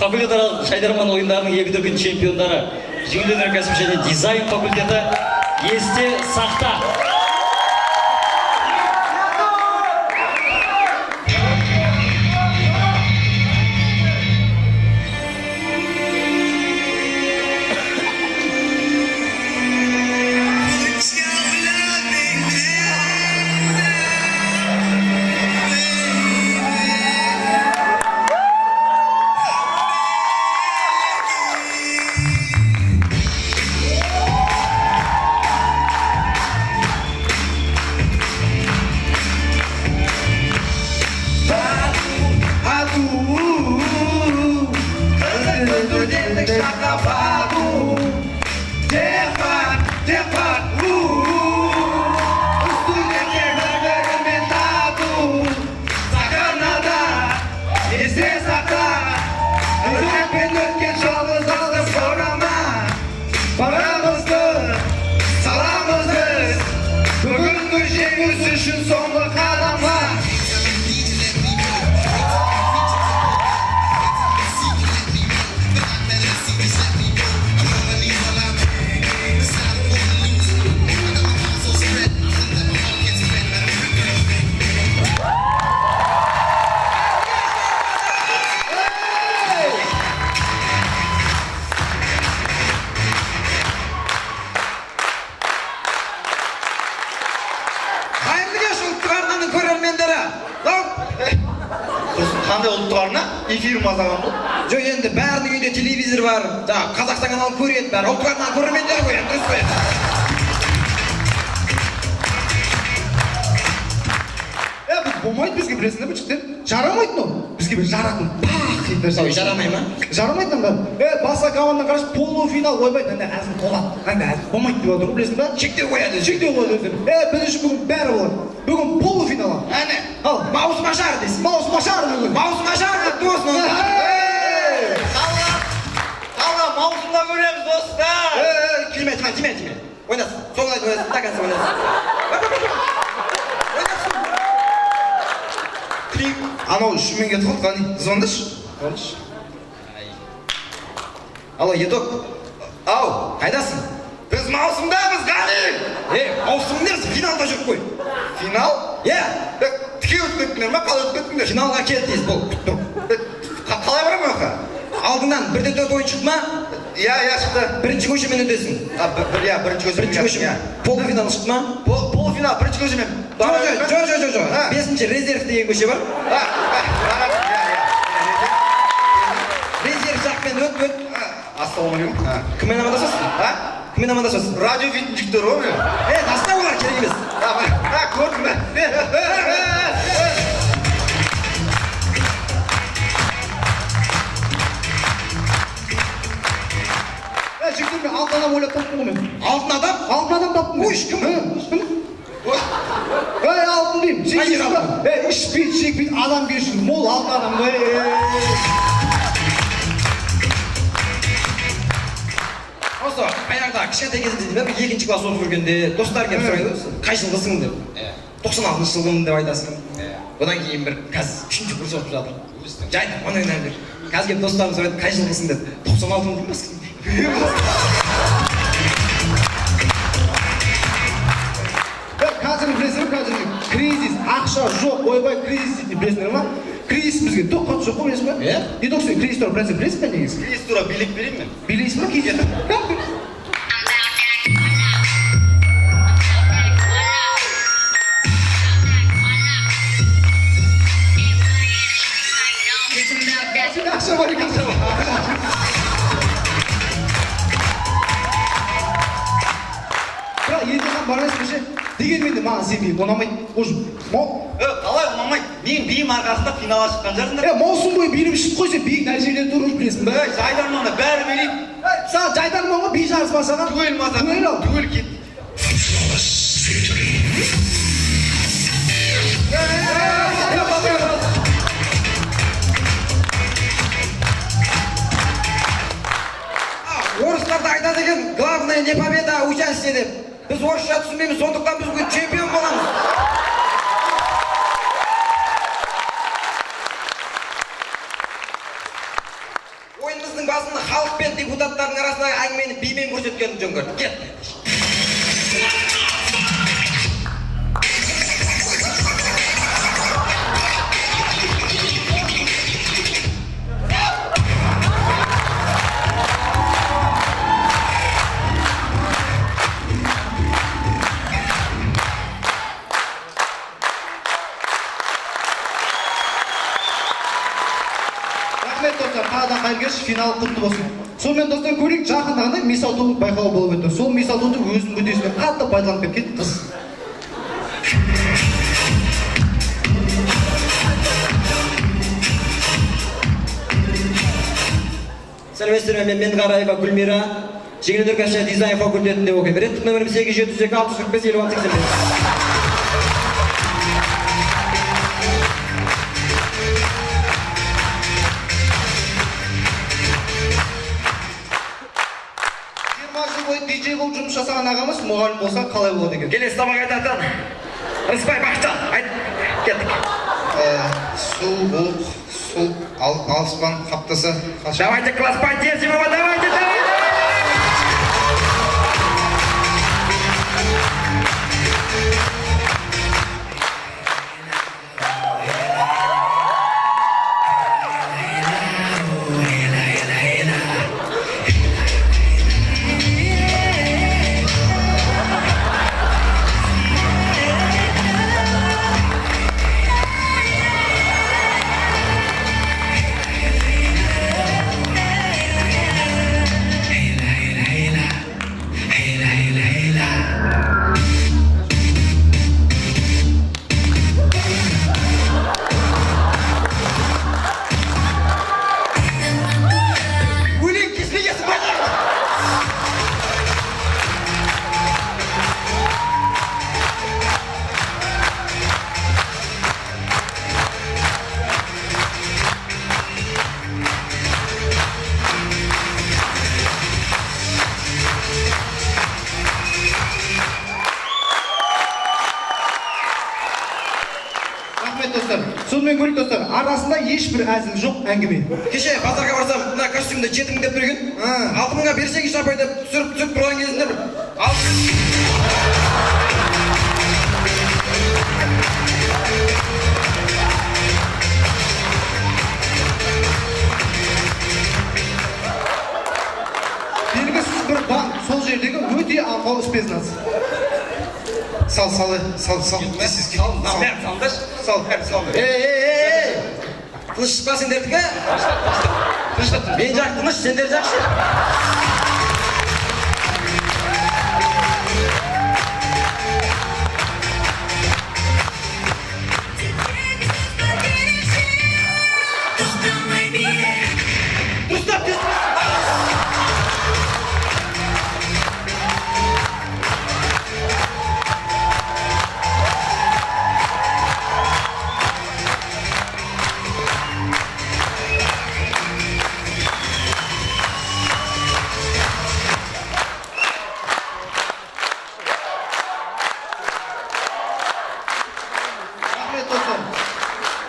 Факультетаралық жайдарман ойындарының екі дүркін чемпиондары, жеңіл өнеркәсіп және дизайн факультеті, «Есте сақта». Студенттік шаққа бату. Тек тек студенттер бір-бірімен тату. Сахнада есте сақта, жүрекпен өткен жалғыз алып сорама. Парамызды саламыз біз бүгінгі жеңіс үшін соңғы қадамға. Қайырлы кеш, Ұлттық арнаның көрермендері! Құрсын, қандай Ұлттық арна? Эфир мазаған бұл. Жоқ, енді бәрінің үйінде телевизор бар, жаңағы Қазақстан каналын көреді бәрі. Ұлттық арнаның көрермендері ғой енді, дұрыс қой енді. Е, біз болмайды бізге, білесіңдер ме, жігіттер? Жарамайды мынау. Бізге бір жаратын пах дейтін нәрсе. Ой, жарамай ма? Жарамайды мына. Е, басқа командадан қарашы, полуфинал, ойбай, мынандай әзіл толады. Мынандай әзіл болмайды деп отыр ғой, білесің ба? Шектеу қояды. Шектеу қояды өздері. Е, біз үшін бүгін бәрі болады. Бүгін полуфинал. Әне, Ал, маусым ашар дейсің. Маусым ашар бүгін. Маусым ашар құтты болсын онда. Қалған маусымда көреміз, достар. Е, е, тиме, тиме, тиме, тиме. Ойнасын, соңына дейін ойнасын, до конца ойнасын. Бар, бар, бар, бар. Ойнасын. Анау үшімен кетіп қалды, Ғани. Звондашы. Алло, Едок, Ау, қайдасың? біз маусымдамыз, Ғани! Е, маусым несі, финалда жүріп қой. Финал? Е, Е, тіке өтіп кеттіңдер ма? Қалай өтіп кеттіңдер? финалға кел тез, бол, күтіп тұр. Е, қалай барамын ол жаққа? Алдыңнан бірде төрт ойын шықты ма? Иә, иә, шықты. Бірінші көшемен өтесің. А, иә, бірінші көшемен. Бірінші көшемен. Полуфинал шықты ма? Полуфинал, бірінші көшемен. Жоқ, жоқ, жоқ, жоқ, жоқ. А. Бесінші Резерв деген көше бар. А, а, барамын, иә, иә. Резерв жақпен өт, өт. А, ассалаумағалейкум. А. Кіммен амандасасың? А? Кіммен амандасасың? Радио дейтін жігіттер ғой мен. Е, таста, олар керек емес. А, а, көрдім бе? Е, е, е, е, е. Е, жігіттер, мен алтын адам ойлап таптым ғой мен. Алтын адам? Алтын адам таптым мен. Ой, кім? Ей, алтын деймін. Сен Қай жер дейсің ба? алтын? Ей, ішпейді, шекпейді, адамгершілігі мол алтын адам ғой. Ей, ей, ей. Осы баяғыда кішкентай кезімде деймін, бір екінші класс оқып жүргенде достар келіп сұрайды ғой, қай жылғысың деп. 96-шы жылғымын деп айтасың. Одан кейін бір қазір үшінші курс оқып жатыр. Жайдарман ойнап жүр. Қазір келіп достарым сұрайды, қай жылғысың деп. 96-мын деймін. Е, қазір білесіңдер ме, қазір кризис, ақша жоқ, ойбай, кризис дейтін, білесіңдер ма? Кризис бізге түк қатысы жоқ қой, білесің ба? Иә. Едок, сен кризис туралы бір нәрсе білесің бе негізі? Кризис туралы билеп берейін мен. Билейсің ба кризис? Сенде ақша бар екен. Бірақ Елдерхан бар емес пе ше? Дегенмен де маған сенің биің ұнамайды. Уже Е, қалай ұнамайды? Мен биім арқасында финалға шыққан шығарсыңдар. Е, маусым бойы билеп шықты қой, сен биің мына жерде тұр уже, білесің ба? Е, жайдарманда бәрі билейді. Е, саған жайдарман ғой, би жарыспа саған. Түгел маза. Түгел ал. Түгел кет. Е, бала. Орыстар да айтады екен, главное не победа, а участие деп. Біз орысша түсінбейміз, сондықтан біз бүгін чемпион боламыз. Ойынымыздың басында халық пен депутаттардың арасындағы әңгімені бимен көрсеткенді жөн көрдік. Кеттік. Рахмет, достар, тағы да қайырлы кеш, финал құтты болсын. Сонымен, достар, көрейік, жақында ғана Мисс Ауту байқауы болып өтті. Сол Мисс Аутуды өзінің мүддесіне қатты пайдаланып кеткен қыз. Сәлеметсіздер ме? Мен Менғараева Гүлмира, жеңіл өнеркәсіп және дизайн факультетінде оқимын. Реттік нөмірім 8 702 645 56 85. 20 жыл бойы диджей болып жұмыс жасаған ағамыз мұғалім болса, қалай болады екен? Келесі сабақ айтатын Рысбай Бақытжан, айт, кеттік. Су буық су ал, алыспан қаптаса қашан. Давайте, класс, поддержим его, давайте, давайте, давайте! Өлең кеспегенсің ба? Рахмет, достар. Сонымен көрейік, достар, арасында ешбір әзіл жоқ әңгіме. Кеше базарға барсам, мына костюмді 7000 деп тұр екен. 6000-ға берсеңізші, апай, деп түсіріп түсіріп тұрған кезінде бір ал. Белгісіз бір банк, сол жердегі өте аңқау спецназ. Сал, сал, сал, сал, тез, тез. Сал, бәрін салыңдаршы. Сал, бәрін сал. Ей, ей, ей, ей, тыныш па сендердікі? Тыныш та. Мен жақ тыныш, сендер жақсы. Тоқтамай биле. Дұрыстап тез. Рахмет, достар.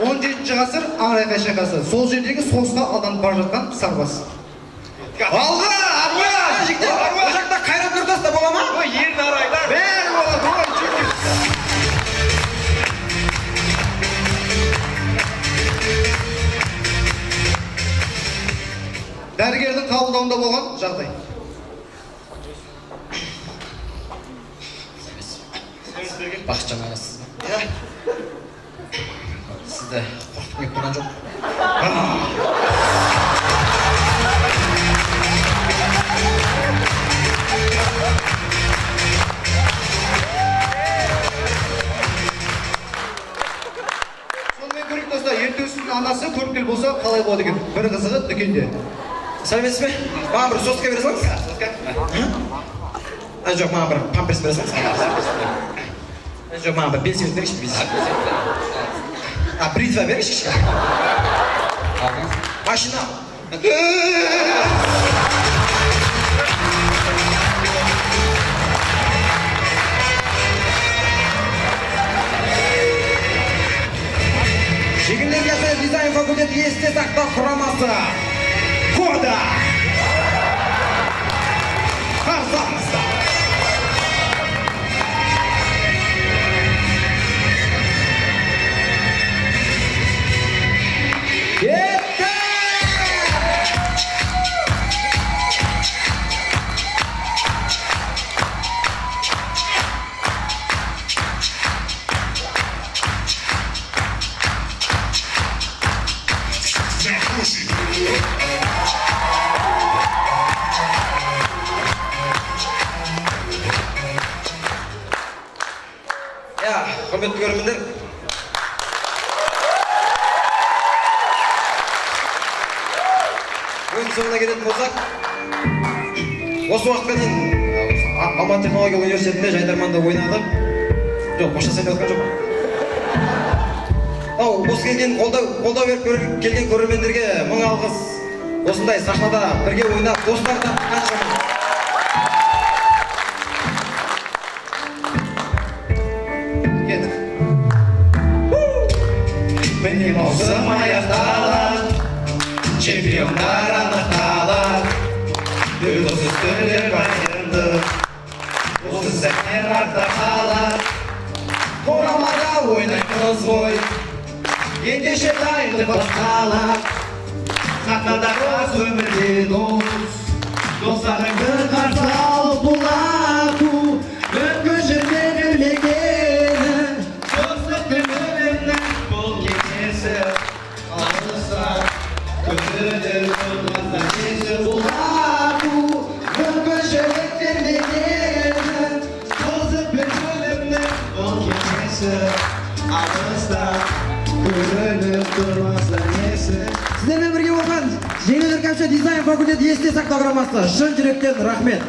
17-ғасыр, Аңырайқай шайқасы, сол жердегі соғысқа алданып бара жатқан сарбаз. Алға, Ой, арба! жігіттер, ол жақта Қайрат Нұртас та бола ма? Ой, Ернар Айдар. Бәрі болады, ой, жігіттер. Дәрігердің қабылдауында болған жағдай. Бақытжан аға, сіз ба? Иә. Сізді қорқытқым келіп тұрған жоқ. Сонымен көрейік, достар, Ертөстің анасы көріпкел болса, қалай болады екен? Бір қызығы, дүкенде. Сәлеметсіз бе? Маған бір соска бере салыңыз. А, жоқ, маған бір памперс бере салыңыз. А, жоқ, маған бір белсебет беріңізші, белсебет. А, бритва беріңізші кішкене. Машина. Жеңіл өнеркәсіп дизайн факультеті есте сақтау құрамасы. Рекорда! Қарсы алыңыздар! Кетті! Иә, құрметті көрермендер, ойын соңына келетін болсақ, осы уақытқа дейін осы Алматы технологиялық университетінде жайдарманда ойнадық. Жоқ, қоштасайын деп жатқан жоқпын. Ау, осы келген қолдау беріп келген көрермендерге мың алғыс. Осындай сахнада бірге ойнап, достар таптық қаншама. Кеттік. Міне, маусым аяқталады, чемпиондар анықталады, дос үстелер баянды, осы сәттер артта қалады. Құрамада ойнаймыз ғой, ендеше дайындық басталады. Сахнада дос, өмірде дос, достарыңды қарсы алып бұлату, мүмкіншілік бермегені, достықтың, өлімнің бұл кеңесі, алыста көңілдер болмаса несі. Бұлату мүмкіншілік бермегені, достық пен өлімнің бұл кеңесі, алыста көрініп тұрмаса несі. Сіздермен бірге болған жеңіл өнеркәсіп дизайн факультеті «Есте сақтау» құрамасы, шын жүректен рахмет.